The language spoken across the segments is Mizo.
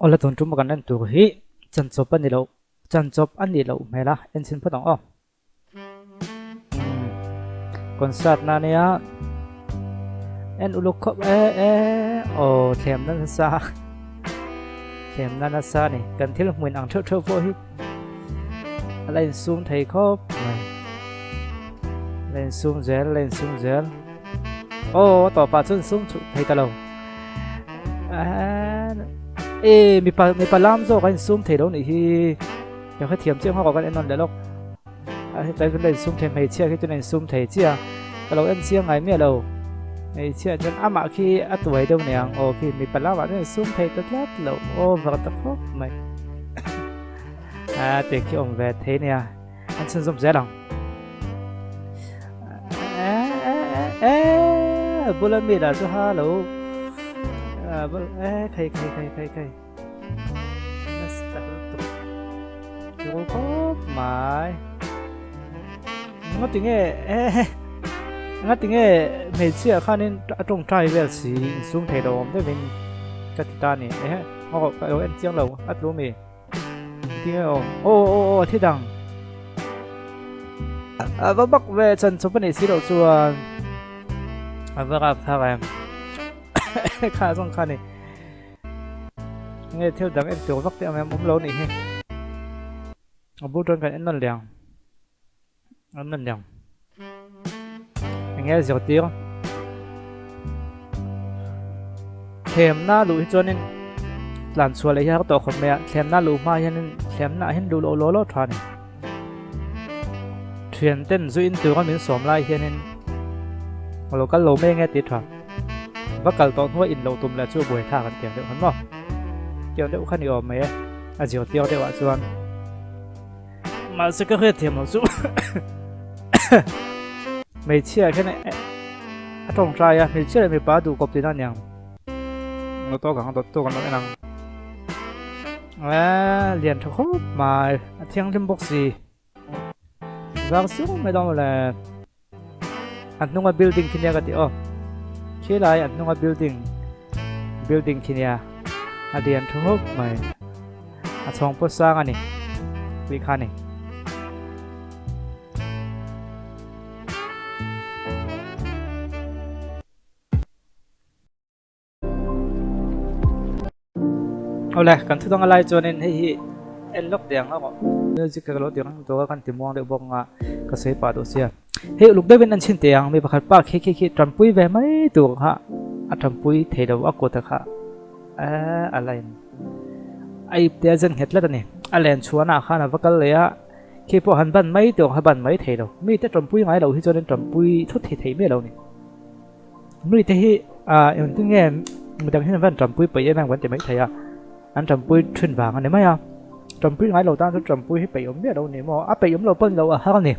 Awle tun tum kan en tur hi chanchawp a ni loh chanchawp a nih loh hmel a en chhin phawt ang aw. Concert na nia en uluk khawp e e aw thlem na nasa thlem na nasa ni kan thil hmuin ang theuh theuh pawh hi a la insum thei khawp mai la insum zel la insum zel aw a tawpah chuan insum thei ta lo e mipa mipa lam zawk a insum thei lo nih hi Ka hrethiam chiang hawk a kan en nawn leh lawk. A hetlai chu la insum thei hmeichhia khi chuan a insum thei chiah a, ka lo en chiang ngai miah lo. Hmeichhia chuan amah khi a tuai deuh nia ang aw khi mipa lamah chuan insum thei ta tlat lo over ta khawp mai. A te khi awm ve thei nia an chhunzawm zel ang. E bula mi lah chu ha lo e khai khai khai khai khai. Mai ngatinge e ngatinge hmeichhia khanin a tawngtai vel si insum thei lo awm deuhin ka ti ta ni e aw ka lo en chiang lo a tlu mi tinge aw aw aw aw thi dang a va bak ve chan chawp a nih si loh chuan a va rap thlak em kha zawng kha ni. Nge thil dang en tur vak te ang em awm lo nih hi. A bul tan kan en nawn leh ang. En nawn leh ang. Enge zirtir. Thlemna luh hi chuanin tlan chhuah leh hi har tawh khawp mai a. Thlemna luh hma hianin thlemna ah hian luh loh law law tha a ni. Thian ten zu in tura min sawm lai hianin lo kal lo mai nge tih tha. Va kal tawh hnuai in lo tum leh chu buai thlak an tiang deuh khan maw. Tiang deuh kha ni awm mai e a zirtir deuh ah chuan. Mahse ka hriat thiam loh chu hmeichhia khian a tawngtai a hmeichhia leh mipa a duh kawp tihna aniang. Lo tawk ang dawt tawk an lo en ang. Eee lian tha khawp mai a thianghlim bawk si. Vang siau mai dawn le. A hnunga building khi nia ka ti aw. Khi lai a hnunga building building khi nia a lian tha khawp mai. A chhawng pawh sang a ni tih kha ni. Awle kan thu dang a lai chuanin hei hi en lawk deuh ang emaw music ka lo ti ang tur a kan ti muang deuh bawk anga ka sawi pah duh sia hei uluk deuhin an chhin teh ang mi pakhat pa khi khi khi tanpui ve mai tur kha a tanpui thei lo a kut a kha eh a line a ip te a zen nghet tlat a ni a len chhuahna ah khan a va kal leh a khi pawh han ban mai tur kha ban mai thei lo mite tanpui ngai lo hi chuanin tanpui thut thei thei miah lo a ni. Mi te hi ah engtin nge midang hian an tanpui peih em em kan ti mai thei a, an tanpui thin vang a ni mai a, tanpui ngai lo tan chuan tanpui hi peih awm miah lo a ni maw, a peih awm lo pawh ni lo a har a ni,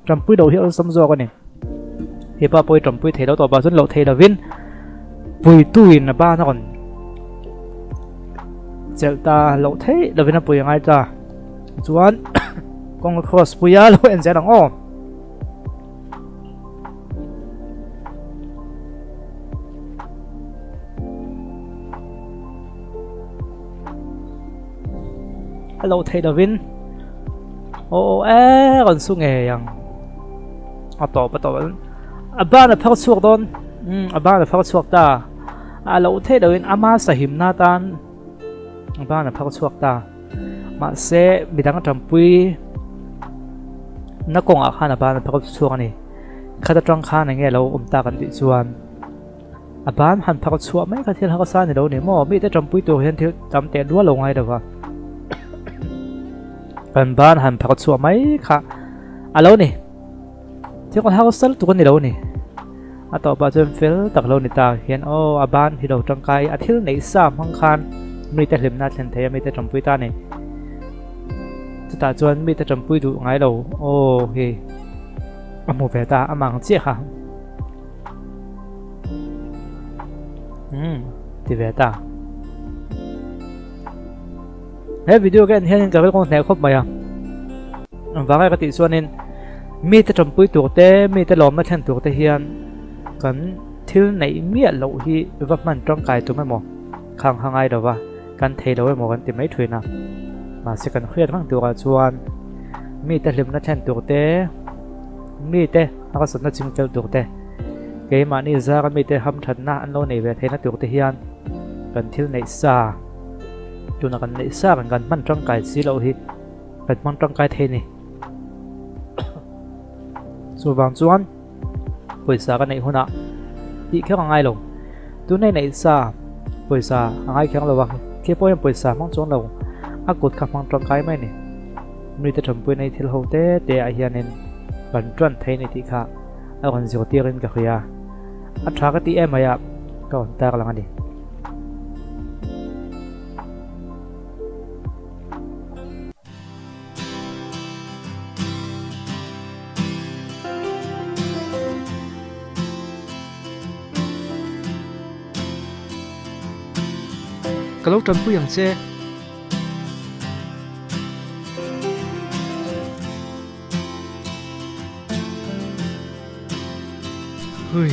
tanpui lo hi awlsam zawk a ni, hepa pawh hi tanpui thei lo tawh pah chuan loh thei lovin puituin a ban a rawn chelh ta loh theih lovin a pui a ngai ta chuan kawng a cross pui a lo en zel ang aw. A lo theih lovin aw aw e rawn su ngei ang a tawp a tawp a ban a phar chhuak dawn um a ban a phar chhuak ta a lo theih lovin ama sahimna tan a ban a phar chhuak ta. Mahse, midang tanpui na kawngah khan a ban a phar chhuak a ni. Khat atang khan eng nge lo awm tak an tih chuan a ban han phar chhuah mai kha thil harsa ni lo ni maw? Mite tanpui tur hian thil tam teh luah lo ngai lo va. Kan ban han phar chhuah mai kha a lo ni. Thil kan harsa lutuk a ni lo ni. A tawpah chuan fel tak lo ni ta hian aw a ban hi lo tangkai a thil neih sa hmang khan mite hlimna a thlen thei a mite tanpui ta a ni. Chutah chuan mite tanpui duh ngai lo aw hei a hmu ve ta a mang chiah kha. Umm ti ve ta. He video ka en hianin ka rilru hneh khawp mai a. Engvanga ka tih chuanin mite tanpui tur te, mite lawmna thlen tur te hian kan thil neih miah loh hi va hman tangkai tum emaw khang ha ngai lo va. kan thei lo emaw kan ti mai thin a. Mahse kan hriat reng turah chuan mite hlimna thlen tur te, mite harsatna ching fel tur te, keimahni zara mite hamthatna an lo nei ve theihna tur te hian kan thil neih sa, tuna kan neih sa kan kan hman tangkai si loh hi kan hmang tangkai thei a ni. Chuvang chuan pawisa ka neih hunah tih kher a ngai lo. Tunei neih sa pawisa a ngai kher lo a, khi pawh hian pawisa hmang chuang lo a kut kha hmang tangkai mai a ni. Mite tanpui nei thil ho te te ah hianin kan tan thei a ni tih kha a rawn zirtirin ka hria. A tha ka tih em mai a, ka rawn tar lang a ni. Ka lo tanpui ang che. Hui.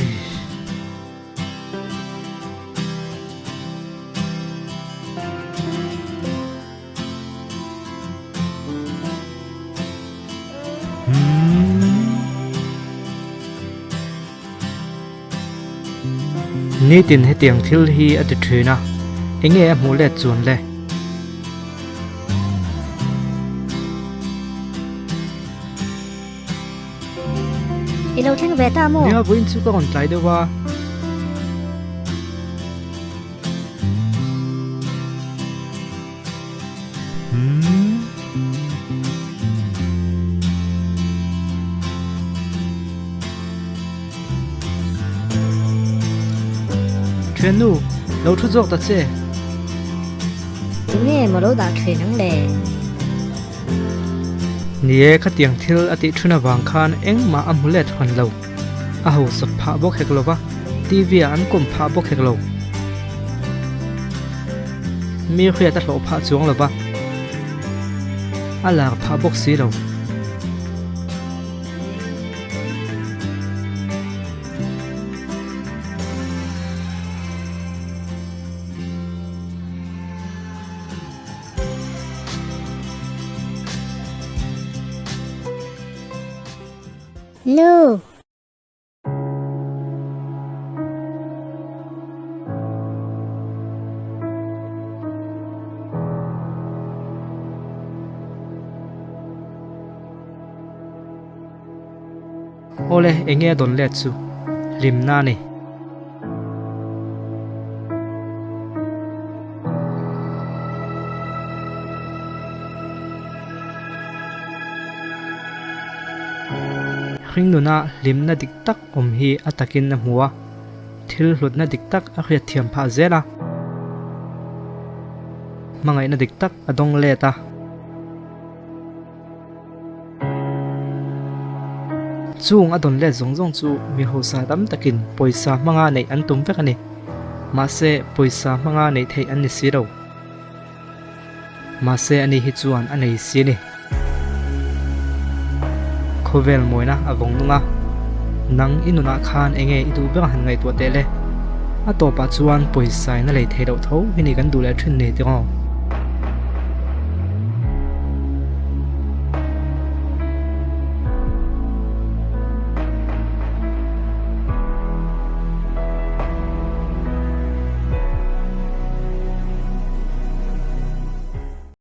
Nitin hetiang thil hi a ti thin a, enge a hmuh let chuan le? I lo thleng ve ta maw? Nia, vawiin chu ka rawn tlai deuh a. Thiannu, lo thu zawk ta che. Tunge maw lo dah thin ang le? Ni e, khatiang thil a tih thun avang khan engmah a hmu let hran lo. A hausak phah bawk hek lo va, TV ah an kawm phah bawk hek lo. Mi hriat a hlawh phah chuang lo va, a lar phah bawk si lo. Nu! Awle, enge a dawn let chu? Hlimna a ni. Hringnuna hlimna dik tak awm hi a takin a hmu a, thil hlutna dik tak a hriatthiam phah zel a, hmangaihna dik tak a dawng let a. Chung a dawn let zawng zawng chu mi hausa tam takin pawisa hmanga neih an tum vek a ni. Mahse, pawisa hmanga neih theih an ni si lo. Mahse ani hi chuan a nei si a ni. Khawvel mawina a vawng nung a, nang i nunah khan enge i duh ber han ngaihtuah teh le. A tawpah chuan pawisa in a lei thei loh tho hi ni kan duh leh thin ni tiraw.